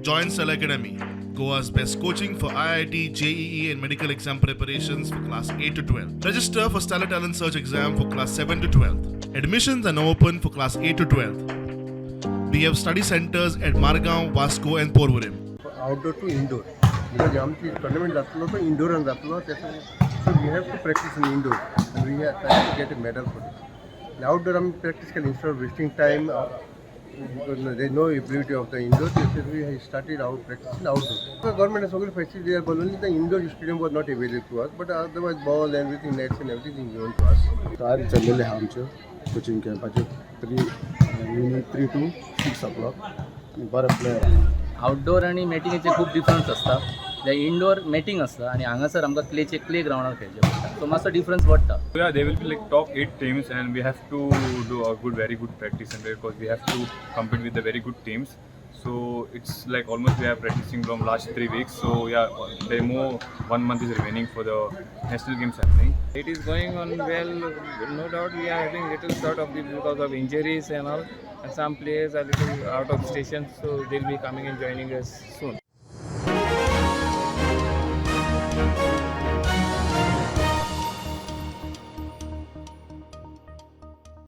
Join Stellar Academy, Goa's best coaching for IIT, JEE, and medical exam preparations for class 8 to 12. Register for Stellar Talent Search exam for class 7 to 12. Admissions are now open for class 8 to 12. We have study centers at Margao, Vasco, and Porvorim. Outdoor to indoor because आमची tournament जातलो तो इंडोरान जातलो तेका, so we have to practice in indoor and we have try to get a medal for this. Outdoor आमी practice केली instead of wasting time because there is no ability of the indoor. We started our practice in outdoor. Government सगळी facility दिल्या, but only the indoor stadium was not available to us, but otherwise ball and everything, nets and everything given to us. तयारी चल्लेली आहा आमच्यो coaching कॅम्पाच्यो three evening 3 to 6 o'clock आनी बरे player आहा. Outdoor आनी मॅटिंगेचे खूब डिफरन्स आसता. जे इंडोर मॅटिंग आसता आनी हांगासर आमकां क्लेचे क्ले ग्रावंडार खेळचें पडटा, सो मातसो डिफरन्स पडटा. So yeah, there will be like top eight teams, and we have to do a good, very good practice, and because we have to compete with the very good teams. So it's like almost we are practicing from last 3 weeks. So yeah, there more one month is remaining for the national games happening. It is going on well. No doubt we are having little short of the because of injuries and all. And some players are little out of station, so they'll be coming and joining us soon.